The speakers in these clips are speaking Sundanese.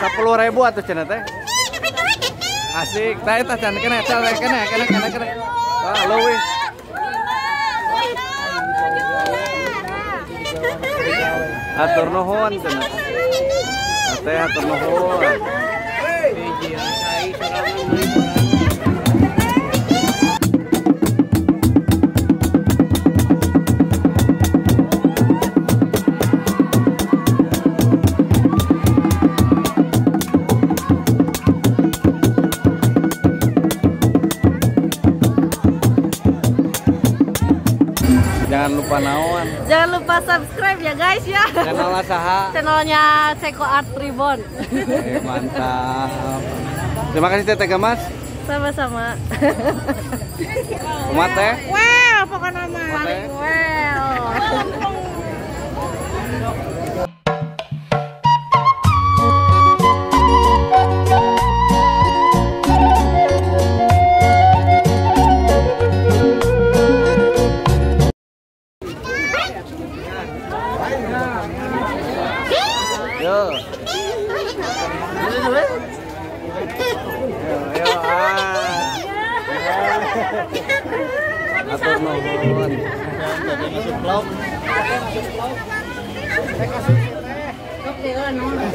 10.000 atuh cenah teh. Asik, tah eta can kena kena kena kena kena. Ah, leuwih. Atur nuhun cenah. Teh atur nuhun. Jangan lupa naon. Jangan lupa subscribe ya guys ya. Channelnya saha? Channelnya Ceko Art Reborn. Mantap. Terima kasih Teteh Gamas. Sama-sama. Kumaha teh? Well, pokoknya mah. Well. Yo. Yo, atur nuhun.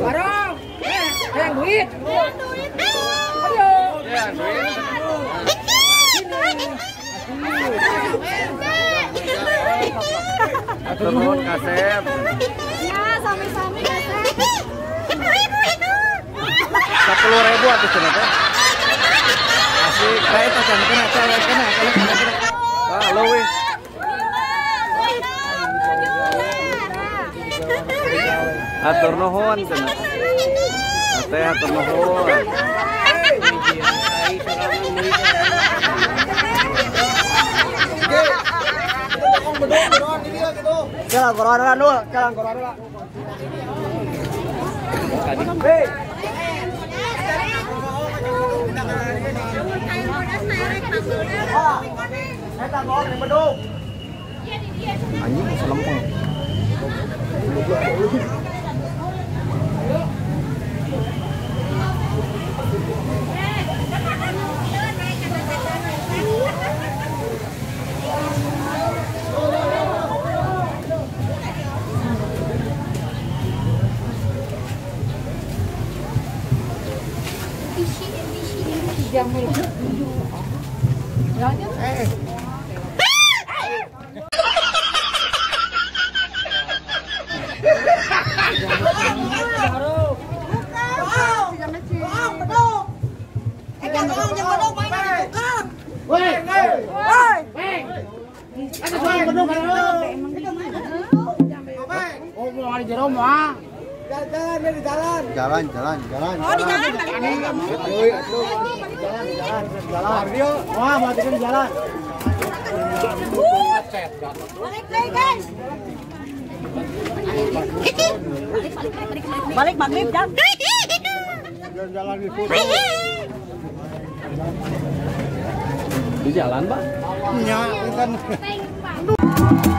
Barang. Yang duit. Atur nuhun kasep. Ya, sami-sami kasep. 10.000 atuh cenah teh. Asik, tah eta can kena kena kena kena kena. Ah, leuwih. Atur nuhun cenah. Teh atur nuhun. Jalan corona lah, jalan corona lah. Anjing selempeng. Jalan, jalan, jalan. Oh, di jalan. Jalan, jalan, jalan. Wah, mati di jalan. Balik deh, guys. Balik maghrib jam. Jalan di Di jalan, Pak? Ya, kan. Thank you.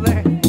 teh.